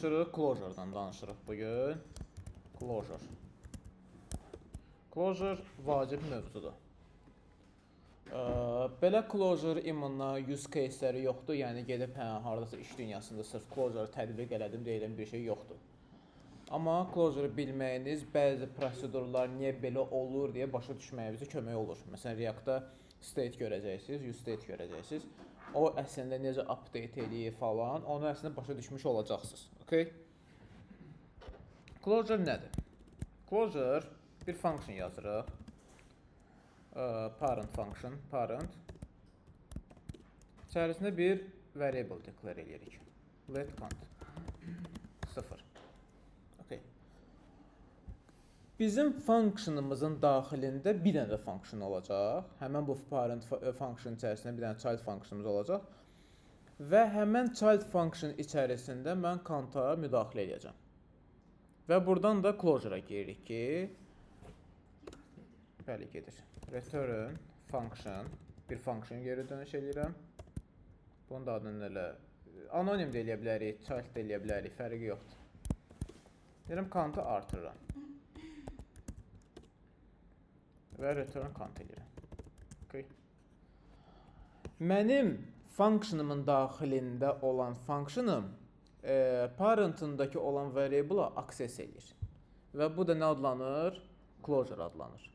Danışırıq, Clojure-dan danışırıq bu gün. Clojure. Clojure vacib mövzudur. Belə Clojure imına use case-ləri yoxdur. Yəni gedib hardasa iş dünyasında sırf Clojure tətbiq elədim deyilən bir şey yoxdur. Amma Clojure bilməyiniz bəzi prosedurlar niyə belə olur deyə başa düşməyinizə kömək olur. Məsələn, React-da state görəcəksiniz, use state görəcəksiniz. O əslində necə update eləyir falan, onu əslində başa düşmüş olacaqsınız. Okay? Clojure nədir? Clojure bir function yazırıq. Parent function, parent. İçərisində bir variable declare eləyirik. Let count 0. Okay. Bizim functionımızın daxilində bir dənə də function olacaq. Həmən bu parent function içərisində bir dənə child functionımız olacaq. Və həmən child function içərisində mən count-a müdaxilə edəcəm. Və buradan da closure-a giririk ki, bəli gedir. Return function, bir function geri dönüş eləyirəm. Bunun da adını elə anonim də eləyə bilərik, child də eləyə bilərik, fərqi yoxdur. Deyirəm count-ı artırıram. Və return count eləyirəm. Okay. Mənim functionımın daxilində olan functionım parentındakı olan variable-a access eləyir. Və bu da nə adlanır? Closure adlanır.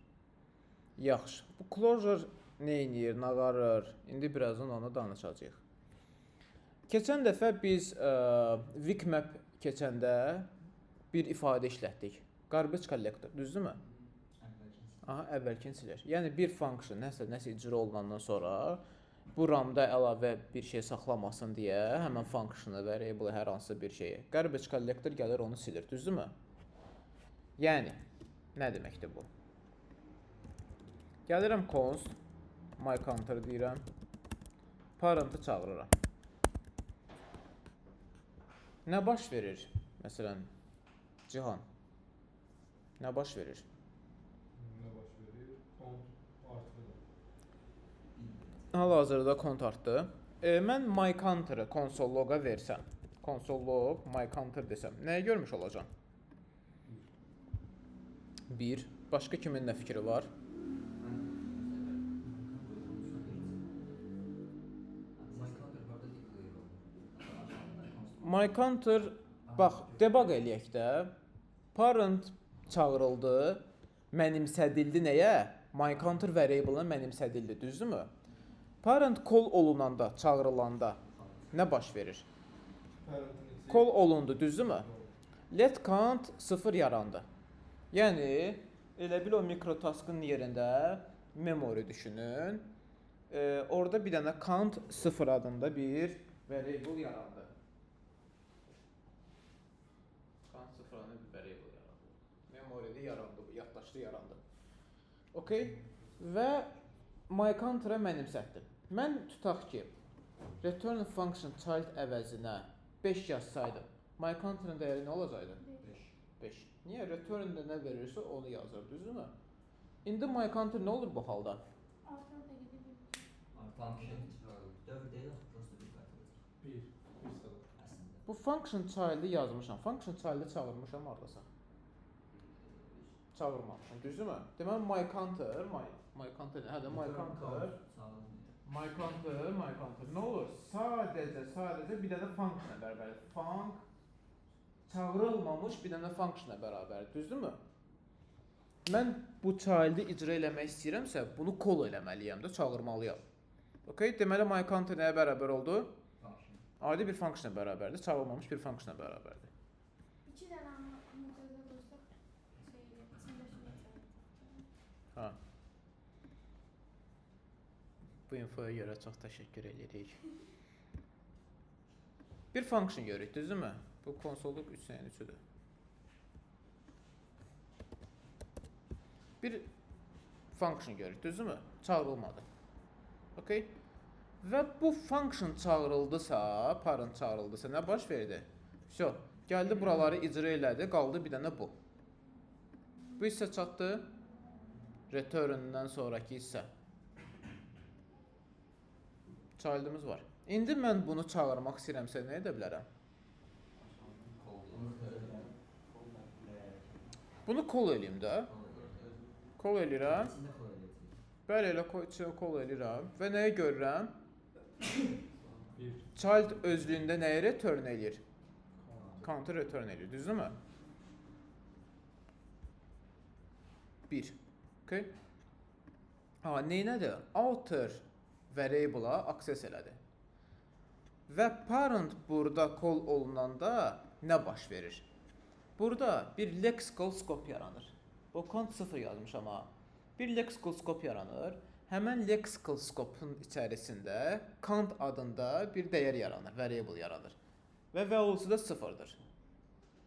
Yaxşı. Bu closure nə eləyir, nə qarır? İndi birazdan onu danışacağıq. Keçən dəfə biz weak map keçəndə bir ifadə işlətdik. Garbage collector, düzdürmü? Aha, əvvəlkini silir. Yəni bir function nəsə icra olunandan sonra bu RAM-da əlavə bir şey saxlamasın deyə həmən function'ı, variable, hər hansı bir şeyi garbage collector gəlir onu silir, düzdürmü? Yəni nə deməkdir bu? Gəlirəm const my counter deyirəm. Parent'ı çağırıram. Nə baş verir? Məsələn, Cihan. Nə baş verir? Nə baş verir? Count artırır. Hal-hazırda count artdı. Mən my counter'ı console log'a versəm, console log my counter desəm, nəyi görmüş olacağam? 1. Başqa kimin nə fikri var? My counter, bax, debug eləyək də. Parent çağırıldı, mənimsədildi nəyə? My counter variable-ına mənimsədildi, düzdürmü? Parent call olunanda, çağırılanda nə baş verir? Call olundu, düzdürmü? Let count 0 yarandı. Yəni elə bil o microtask'ın yerində memory düşünün. Orada bir dənə count 0 adında bir variable yarandı. Count 0 adında bir variable yarandı. Memory'də yarandı bu, yaddaşda yarandı. Okay? Və my counter'a mənimsətdim. Mən tutaq ki, return function child əvəzinə 5 yazsaydım, my counter'ın dəyəri nə olacaqdı? 5. 5. Niyə? Return-də nə verirsə onu yazır, düzdürmü? İndi my counter nə olur bu halda? Artan da gedə. Function dövr deyil, axı, prosta bir qaytaracaq. 1. 1 sıra. Əslində. Bu function child'i yazmışam. Function child'i çağırmışam hardasa. Çağırmamışam, düzdürmü? Deməli my counter, my counter, hə də my counter, my counter, my counter. Nə olur? Sadəcə bir dənə function-a bərabərdir. Func çağırılmamış bir dənə function-a bərabərdir, düzdürmü? Mən bu child'i icra eləmək istəyirəmsə, bunu call eləməliyəm də, çağırmalıyam. Okay, deməli my counter nəyə bərabər oldu? Function. Adi bir function-a bərabərdir, çağırılmamış bir function-a bərabərdir. İki dənə mücəzə qoysaq şey içində şunu. Ha. Bu infoya görə çox təşəkkür edirik. Bir function görürük, düzdürmü? Bu konsolluq 3 sənin 3-üdür. Bir function görürük, düzdürmü? Çağırılmadı. Okay? Və bu function çağırıldısa, parent çağırıldısa nə baş verdi? Vso, gəldi buraları icra elədi, qaldı bir dənə bu. Bu hissə çatdı. Return-dən sonrakı hissə. Child'ımız var. İndi mən bunu çağırmaq istəyirəmsə nə edə bilərəm? Call. Bunu call eləyim də. Call eləyirəm. İçində call eləyəcəyik. Bəli, elə içinə call eləyirəm və nəyi görürəm? 1. Child özlüyündə nəyi return eləyir? Count'u return eləyir, düzdürmü? 1. Okay. Ha, neynədir? Outer variable-a access elədi. Və parent burada call olunanda nə baş verir? Burada bir lexical scope yaranır. Bu count 0 yazmışam ha. Bir lexical scope yaranır. Həmən lexical scope-un içərisində count adında bir dəyər yaranır, variable yaranır. Və value'su da 0-dır.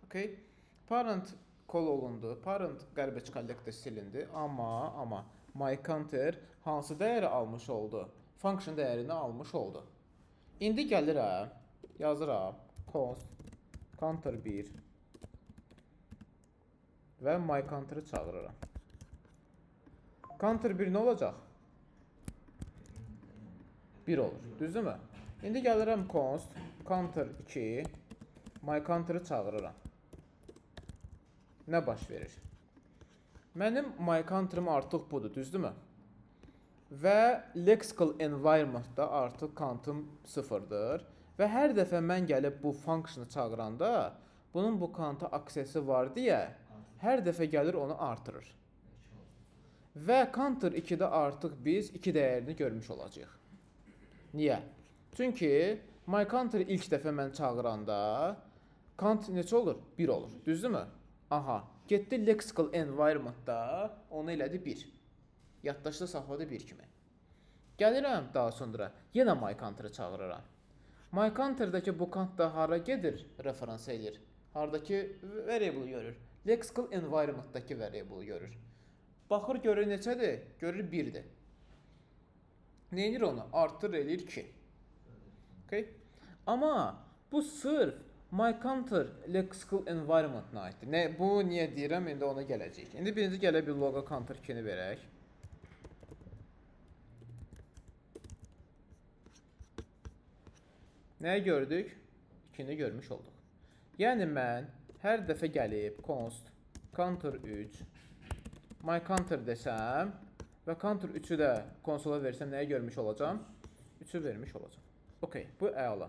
Okay? Parent call olundu. Parent garbage collector silindi. Amma my counter hansı dəyəri almış oldu? Function dəyərini almış oldu. İndi gəlirəm, yazıram const counter 1 və my counter'ı çağırıram. Counter 1 nə olacaq? 1 olur. Düzdürmü? İndi gəlirəm const counter 2 my counter'ı çağırıram. Nə baş verir? Mənim my counter'ım artıq budur, düzdürmü? Və lexical environment-da artıq count'um 0-dır və hər dəfə mən gəlib bu function'ı çağıranda bunun bu count'a access'i var deyə hər dəfə gəlir onu artırır. Və counter 2-də artıq biz 2 dəyərini görmüş olacağıq. Niyə? Çünki my counter ilk dəfə mən çağıranda count neçə olur? 1 olur. Düzdürmü? Aha, getdi lexical environment-da onu elədi 1. Yaddaşda saxladı 1 kimi. Gəlirəm daha sonra yenə my counter-ı çağırıram. My counter-dakı bu count da hara gedir? Referans eləyir. Hardakı variable görür. Lexical environment-dakı variable görür. Baxır görür neçədir? Görür 1-dir. Nə edir onu? Artır eləyir 2. Okay? Amma bu sırf my counter lexical environment-na aiddir. Nə, bu niyə deyirəm? İndi ona gələcəyik. İndi birinci gələ bir logo counter 2-ni verək. Nəyi gördük? 2-ni görmüş olduq. Yəni mən hər dəfə gəlib const counter 3 my counter desəm və counter 3-ü də konsola versəm nəyi görmüş olacağam? 3-ü vermiş olacağam. Okay, bu əla.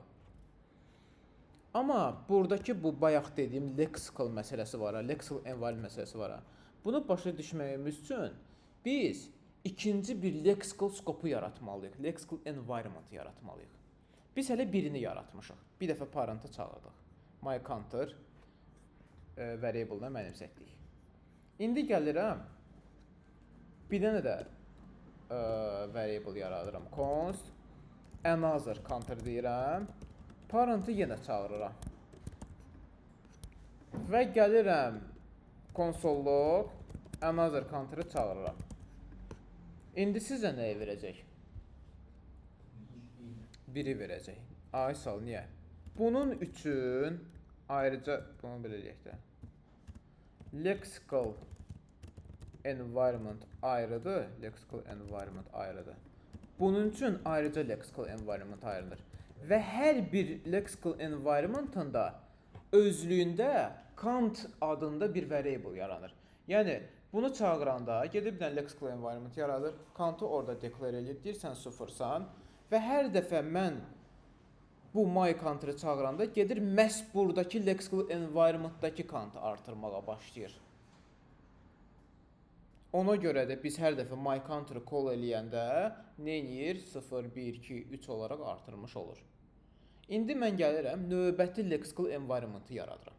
Amma buradakı bu bayaq dediyim lexical məsələsi var ha, lexical environment məsələsi var ha. Bunu başa düşməyimiz üçün biz ikinci bir lexical scope-u yaratmalıyıq. Lexical environment yaratmalıyıq. Biz hələ birini yaratmışıq. Bir dəfə parent'ı çağırdıq. My counter variable-ına mənimsətdik. İndi gəlirəm bir dənə də variable yaradıram. Const another counter deyirəm. Parent'ı yenə çağırıram. Və gəlirəm console log another counter'ı çağırıram. İndi sizə nəyi verəcək? 1-i verəcək. Ay sağ ol, niyə? Bunun üçün ayrıca bunu belə deyək də. Lexical environment ayrıdır. Lexical environment ayrıdır. Bunun üçün ayrıca lexical environment ayrılır. Və hər bir lexical environment-ın da özlüyündə count adında bir variable yaranır. Yəni bunu çağıranda gedib bir dənə lexical environment yaradır, count-u orada declare eləyir, deyirsən sıfırsan və hər dəfə mən bu my counter-ı çağıranda gedir məhz buradakı lexical environment-dakı count-ı artırmağa başlayır. Ona görə də biz hər dəfə my counter-ı call eləyəndə nə eləyir? 0, 1, 2, 3 olaraq artırmış olur. İndi mən gəlirəm növbəti lexical environment-ı yaradıram.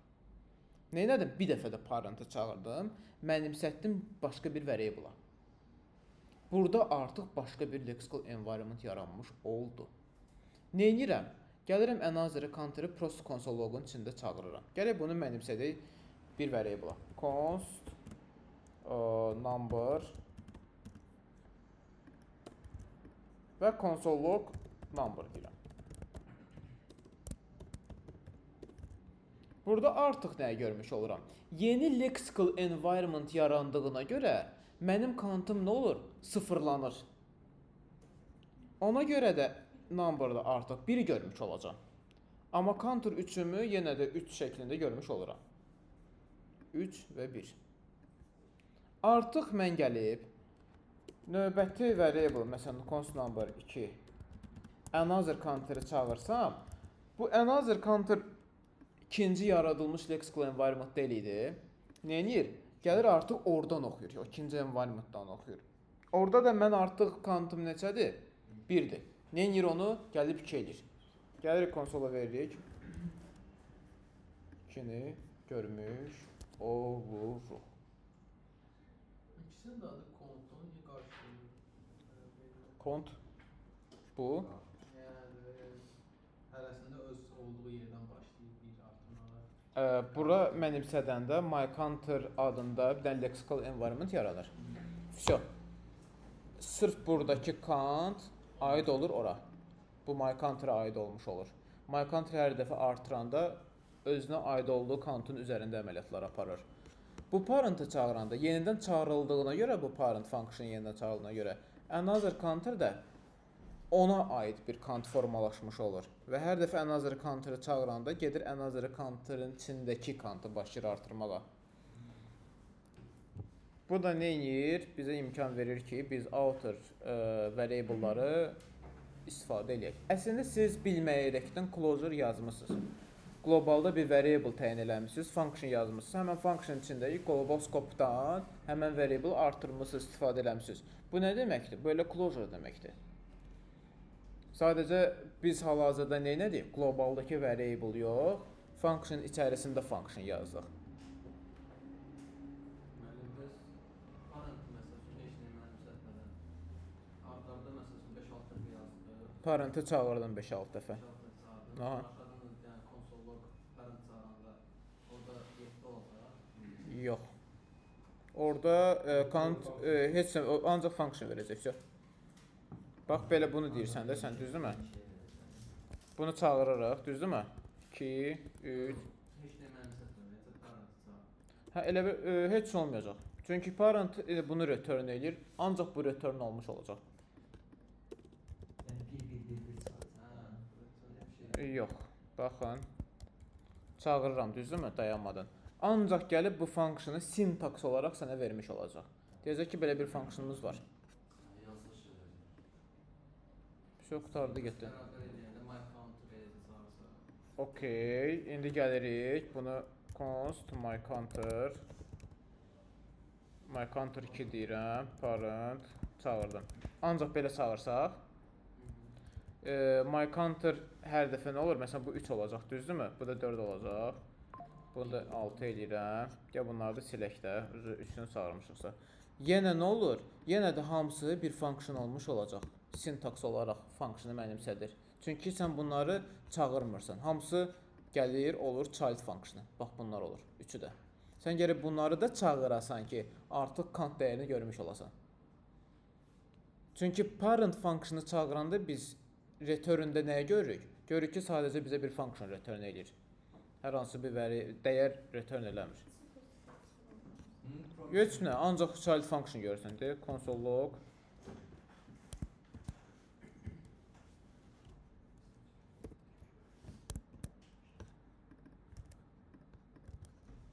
Nə elədim? Bir dəfə də parent-ı çağırdım, mənimsətdim başqa bir variable-a. Burada artıq başqa bir lexical environment yaranmış oldu. Nə edirəm? Gəlirəm another counter-ı prost console log-un içində çağırıram. Gələk bunu mənimsədək bir variable-a. Const number və console log number deyirəm. Burada artıq nəyi görmüş oluram? Yeni lexical environment yarandığına görə mənim count-um nə olur? Sıfırlanır. Ona görə də number-da artıq 1 görmüş olacağam. Amma counter 3-ümü yenə də 3 şəklində görmüş oluram. 3 və 1. Artıq mən gəlib növbəti variable, məsələn const number 2 another counter-ı çağırsam, bu another counter ikinci yaradılmış lexical environment deyil idi. Nə edir? Gəlir artıq oradan oxuyur. O ikinci environmentdan oxuyur. Orada da mən artıq count'um neçədir? 1-dir. Nə edir onu? Gəlib 2 eləyir. Gəlirik konsola veririk. 2-ni görmüş oluruq. İkisinin də adı count, onu niyə qarışdırılır? Count bu. Yəni hərəsində öz olduğu yerdən başlayır bir artırmalar. Bura mənimsədəndə my counter adında bir dənə lexical environment yaranır. Vso. Sırf buradakı count aid olur ora. Bu my counter'a aid olmuş olur. My counter hər dəfə artıranda özünə aid olduğu count'un üzərində əməliyyatlar aparır. Bu parent'ı çağıranda yenidən çağırıldığına görə, bu parent function yenidən çağırıldığına görə another counter da ona aid bir count formalaşmış olur. Və hər dəfə another counter'ı çağıranda gedir another counter'ın içindəki count'ı başlayır artırmağa. Bu da nə edir? Bizə imkan verir ki, biz outer variable'ları istifadə eləyək. Əslində siz bilməyərəkdən closure yazmısınız. Globalda bir variable təyin eləmisiniz, function yazmısınız. Həmən function içində global scope-dan həmən variable artırmısınız, istifadə eləmisiniz. Bu nə deməkdir? Belə closure deməkdir. Sadəcə biz hal-hazırda nə etdik? Globaldakı variable yox, function içərisində function yazdıq. Müəllim, bəs parent məsəl üçün heç nəyi mənimsətmədən ard-arda məsəl üçün 5-6 dəfə yazdı. Parent'ı çağırdım 5-6 dəfə. 5-6 dəfə çağırdım. Aha. Arxadan da yəni console log parent çağıranda orada 7 olacaq. Yox. Orada count heç nə, ancaq function verəcək. Vso. Bax belə bunu deyirsən də sən, düzdürmü? Bunu çağırırıq, düzdürmü? 2, 3. Heç nəyi mənimsətmədən, necə parent çağırır. Hə, elə bir heç nə olmayacaq. Çünki parent bunu return eləyir, ancaq bu return olmuş olacaq. Yəni 1 1 1 1 çağıracaq. Hə, elə bir şey. Yox. Baxın. Çağırıram, düzdürmü? Dayanmadan. Ancaq gəlib bu function'ı sintaks olaraq sənə vermiş olacaq. Deyəcək ki, belə bir function'ımız var. Yazılış edəcək. Vso, qurtardı getdi. Bərabər eləyəndə my counter eləcə çağırsa. Okey, indi gəlirik. Bunu const my counter my counter 2 deyirəm. Parent çağırdım. Ancaq belə çağırsaq, my counter hər dəfə nə olur? Məsələn bu 3 olacaq, düzdürmü? Bu da 4 olacaq. Bunu da 6 eləyirəm. Gəl bunları da silək də. Özü üçünü çağırmışıqsa. Yenə nə olur? Yenə də hamısı bir function olmuş olacaq. Sintaks olaraq function'ı mənimsədir. Çünki sən bunları çağırmırsan. Hamısı gəlir, olur child function'ı. Bax bunlar olur. Üçü də. Sən gəlib bunları da çağırasan ki, artıq count dəyərini görmüş olasan. Çünki parent function'ı çağıranda biz return-də nəyi görürük? Görürük ki, sadəcə bizə bir function return eləyir. Hər hansı bir vəri, dəyər return eləmir. Heç nə, ancaq child function görürsən. De, console log.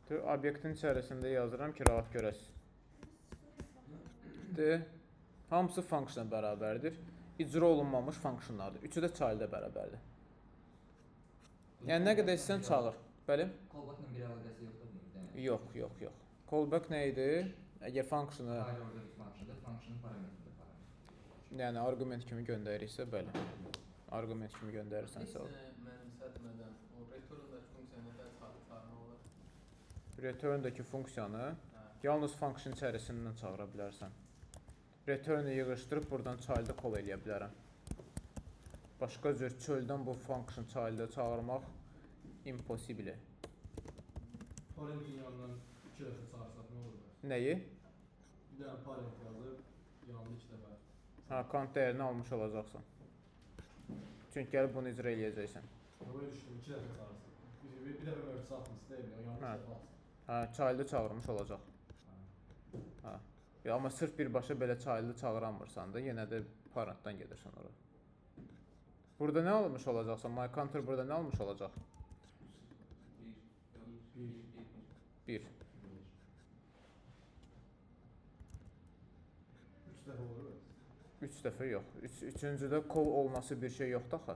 De, obyektin içərisində yazıram ki, rahat görəsiniz. De, hamısı function bərabərdir. İcra olunmamış functionlardır. Üçü də child-ə bərabərdir. Yəni nə qədər istəsən çağır. Bəli? Callback-la bir əlaqəsi yoxdur bunun, demək. Yox, yox, yox. Callback nə idi? Əgər function'ı Ayrı orada bir function'dır, function'ın parametrində parametr. yəni arqument kimi göndəririksə, bəli. Arqument kimi göndərirsənsə Heç olur. nə mənimsətmədən o return-dakı funksiyanı nətər çağırmaq olar? Return-dakı funksiyanı Hə. yalnız function içərisindən çağıra bilərsən. Return-ü yığışdırıb buradan child-ı call eləyə bilərəm. Başqa cür çöldən bu function child-ı çağırmaq impossible. Parentin yanından iki dəfə çağırsaq nə olur bəs? Nəyi? Bir dənə parent yazıb, yanında iki dəfə. Ha, count dəyərini almış olacaqsan. Çünki gəlib bunu icra eləyəcəksən. Böyle düşündüm, iki dəfə çağırsaq. Bir dəfə mövcud atması deyil, yanında Hə. iki dəfə atsın. Hə, child-ı çağırmış olacaq. Hə. Ya, amma sırf birbaşa belə child-ı çağıramırsan da, yenə də parentdan gedirsən ora. Burada nə almış olacaqsan? My counter burada nə almış olacaq? 1 1 1. 3 dəfə yox. Üçüncüdə call olması bir şey yoxdur axı.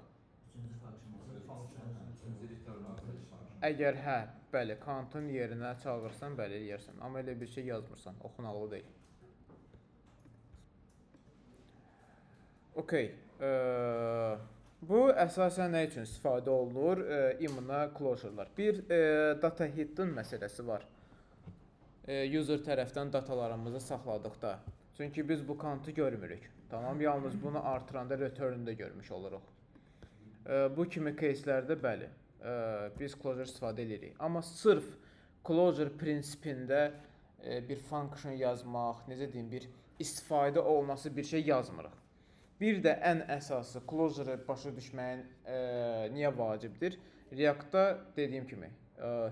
Üçüncü function olsa. Üçüncü return function. Əgər hə, bəli, count-un yerinə çağırsan, bəli eləyərsən. Amma elə bir şey yazmırsan, oxunaqlı deyil. Okay. Bu əsasən nə üçün istifadə olunur? İmına closure-lar. Bir data hidden məsələsi var. User tərəfdən datalarımızı saxladıqda. Çünki biz bu count-ı görmürük. Tamam, yalnız bunu artıranda return-ü də görmüş oluruq. Bu kimi case-lərdə bəli, biz closure istifadə edirik. Amma sırf closure prinsipində bir function yazmaq, necə deyim, bir istifadə olunası bir şey yazmırıq. Bir də ən əsası closure-ı başa düşməyin niyə vacibdir? React-da dediyim kimi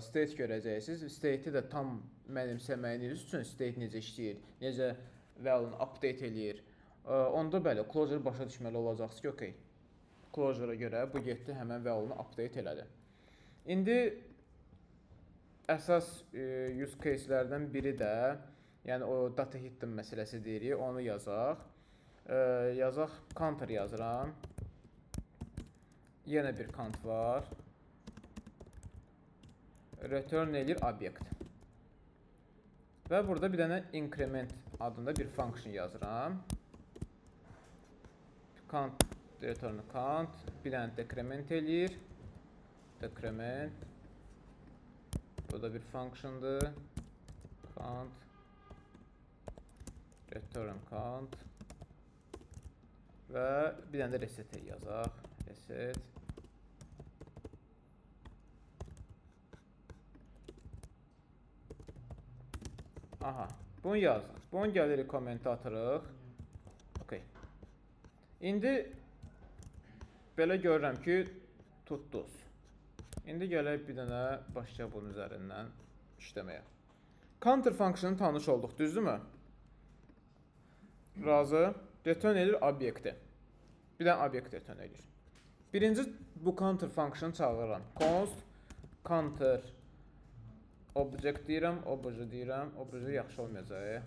state görəcəksiniz. State-i də tam mənimsəməyiniz üçün state necə işləyir, necə value-ni update eləyir. Onda bəli, closure başa düşməli olacaqsınız ki, okey. Closure-a görə bu getdi, həmən value-ni update elədi. İndi əsas use case-lərdən biri də, yəni o data hidden məsələsi deyirik, onu yazaq. Yazaq, counter yazıram. Yenə bir count var. Return eləyir obyekt. Və burada bir dənə increment adında bir function yazıram. Count, return count, bir dənə decrement eləyir. Decrement. Bu da bir functiondır. Count. Return count. Və bir dənə də reset yazaq. Reset. Aha, bunu yazdıq. Bunu gəlirik kommentə atırıq. Okay. İndi belə görürəm ki, tutduz. İndi gələk bir dənə başlayaq bunun üzərindən işləməyə. Counter function-ı tanış olduq, düzdürmü? Razı. Return edir obyekti. Bir dənə obyekt return edir. Birinci bu counter function çağırıram. Const counter object deyirəm, obj deyirəm. Obj yaxşı olmayacaq.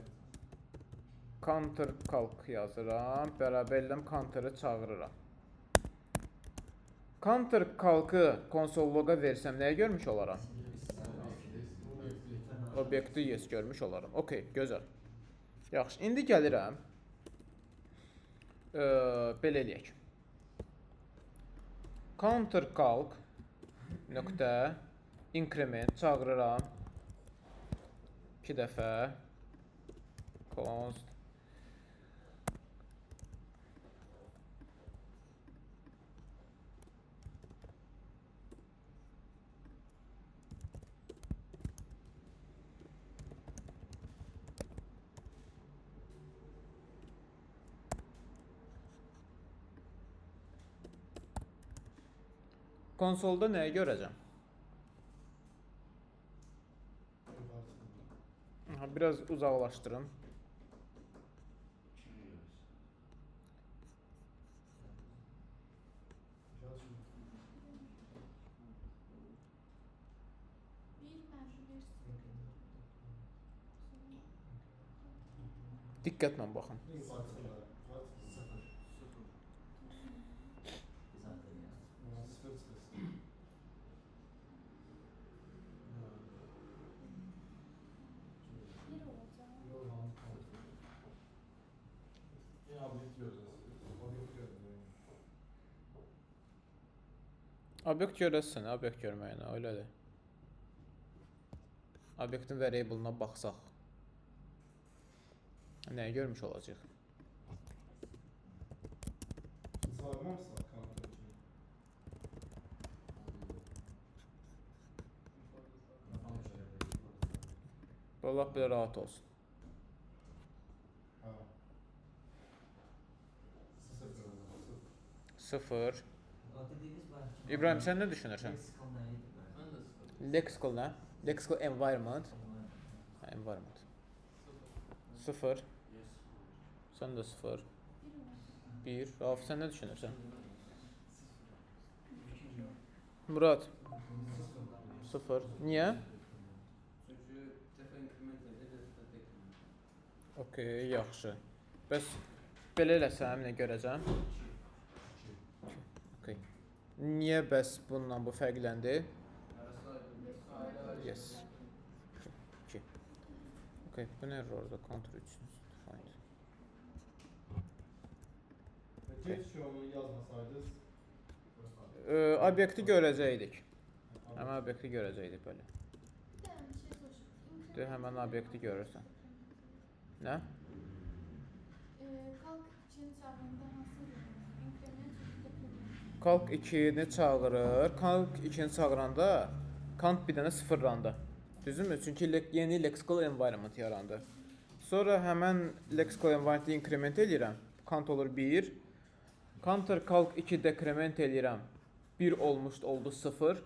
Counter calc yazıram. Bərabər eləm counter'ı çağırıram. Counter calc-ı console log-a versəm nəyə görmüş olaram? Obyekti yes görmüş olaram. Okay, gözəl. Yaxşı, indi gəlirəm. Belə eləyək. Counter calc nöqtə increment çağırıram. 2 dəfə const konsolda nəyi görəcəm? Aha, biraz uzaqlaşdırım. Diqqətlə baxın. Obyekt görəsən, obyekt görməyinə, elədir. Obyektin variable-una baxsaq, nəyi görmüş olacaq? Çağırmamsa counter kimi. Bu lap belə rahat olsun. Hə. Sıfır. 0. İbrahim, sən nə düşünürsən? Lexical nə idi? Mən də sıfır. Lexical nə? Lexical environment. Hə, environment. 0. Sən də 0. 1. Rauf, sən nə düşünürsən? Murad. 0. Niyə? Çünki dəfə increment edir, dəfə decrement. Okay, yaxşı. Bəs Belə eləsəm nə görəcəm? Okay. Niyə bəs bununla bu fərqləndi? Yes. 2. Okay, bu nə errordur? Counter 3. Find. Keşke onu yazmasaydınız. Obyekti görəcəkdik. Həmin obyekti görəcəkdik belə. Bir dənə bir şey soruşum. De, həmin obyekti görürsən. Nə? Calc 2-ni çağıranda hansı increment yoxsa decrement? Calc 2-ni çağırır. Calc 2-ni çağıranda count bir dənə sıfırlandı. Düzdürmü? Çünki yeni lexical environment yarandı. Sonra həmən lexical environment-i increment eləyirəm. Count olur 1. Counter calc 2 decrement eləyirəm. 1 olmuşdu, oldu 0.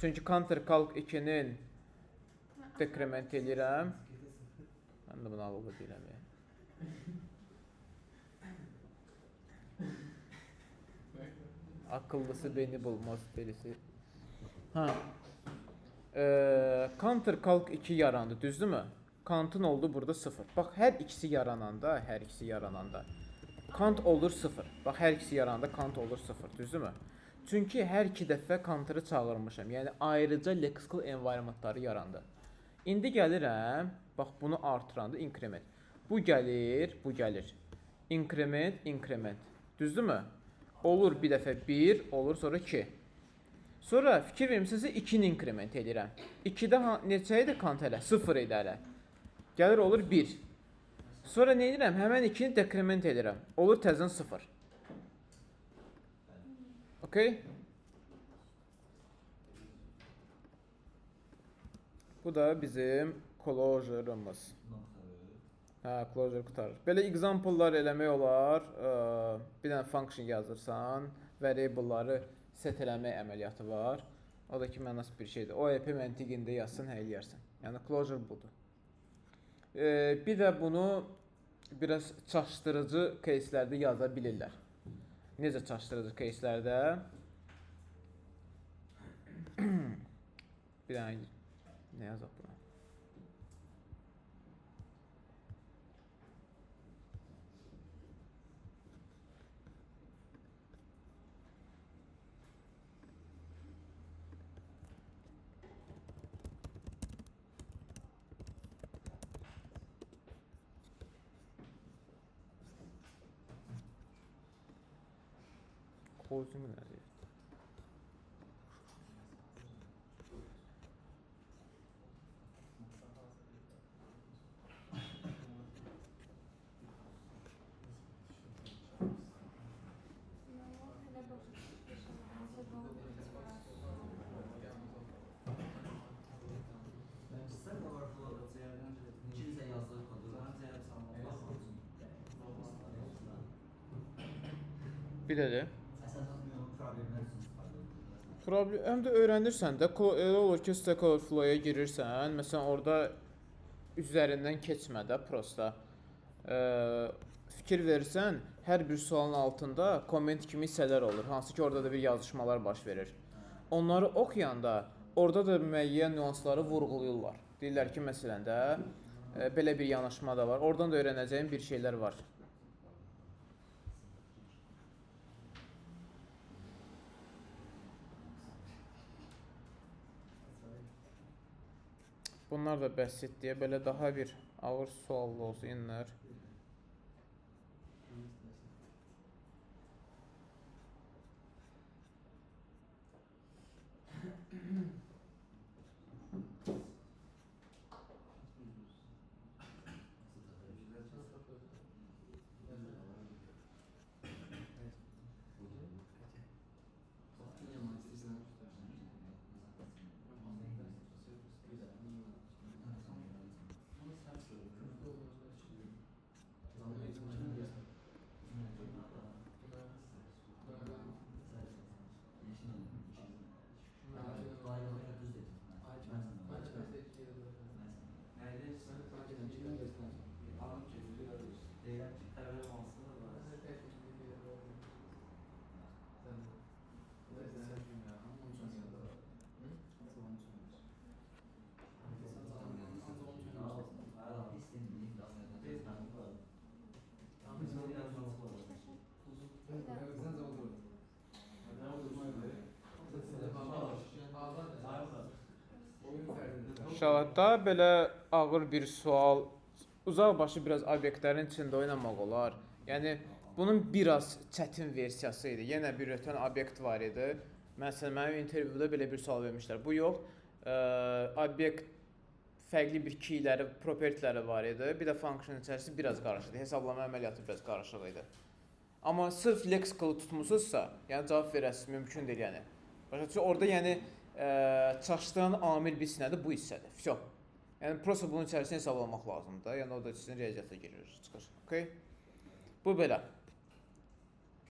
Çünki counter calc 2-nin decrement eləyirəm. Mən də bunu ağıllı deyirəm yəni. Akıllısı beni bulmaz, delisi. Ha. Counter calc 2 yarandı, düzdürmü? Count'un oldu burada 0. Bax, hər ikisi yarananda, hər ikisi yarananda count olur 0. Bax, hər ikisi yarananda count olur 0, düzdürmü? Çünki hər iki dəfə counter'ı çağırmışam. Yəni ayrıca lexical environment'ları yarandı. İndi gəlirəm, bax bunu artıranda increment. Bu gəlir, bu gəlir. Increment, increment. Düzdürmü? Olur bir dəfə 1, olur sonra 2. Sonra fikir vermisinizsə 2-ni increment edirəm. 2-də neçə idi count hələ? 0 idi hələ. Gəlir olur 1. Sonra nə edirəm? Həmən 2-ni decrement edirəm. Olur təzədən 0. Okay? Bu da bizim closure'ımız. Hə, closure qurtarır. Belə example'lar eləmək olar. Bir dənə function yazırsan, variable'ları set eləmək əməliyyatı var. O da ki, mənası bir şeydir. OOP məntiqində yazsan, hə eləyərsən. Yəni closure budur. Bir də bunu biraz çaşdırıcı case'lərdə yaza bilirlər. Necə çaşdırıcı case'lərdə? Bir dənə nə yazaq buna? Closing nədir? Yox, hələ başa düşmüşəm. Necə oldu? Stack Overflow'da kimsə yazdığı kodu Bir dəqiqə. Əsasən problemlər üçün istifadə edilir. Problem həm də öyrənirsən də, elə olur ki, Stack Overflow-ya girirsən, məsələn orada üzərindən keçmə də prosta. Fikir verirsən, hər bir sualın altında komment kimi hissələr olur, hansı ki orada da bir yazışmalar baş verir. Onları oxuyanda orada da müəyyən nüansları vurğulayırlar. Deyirlər ki, məsələn də belə bir yanaşma da var. Oradan da öyrənəcəyin bir şeylər var. Bunlar da bəsit deyə belə daha bir ağır suallı olsun inlər. İnşallah daha belə ağır bir sual, uzaq başı biraz obyektlərin içində oynamaq olar. Yəni bunun biraz çətin versiyası idi. Yenə bir return obyekt var idi. Məsələn, mənim intervyuda belə bir sual vermişlər. Bu yox, obyekt fərqli bir keyləri, propertyləri var idi. Bir də function içərisi biraz qarışıq idi. Hesablama əməliyyatı biraz qarışıq idi. Amma sırf lexical tutmusunuzsa, yəni cavab verəsiniz, mümkün deyil yəni. Başa düşürsünüz? Orada yəni çaşdıran amil bir nədir? Bu hissədir. Vəsə. Yəni prosta bunun içərisini hesablamaq lazımdır da. Yəni o da sizin riyaziyyata girir, çıxır. Okay? Bu belə.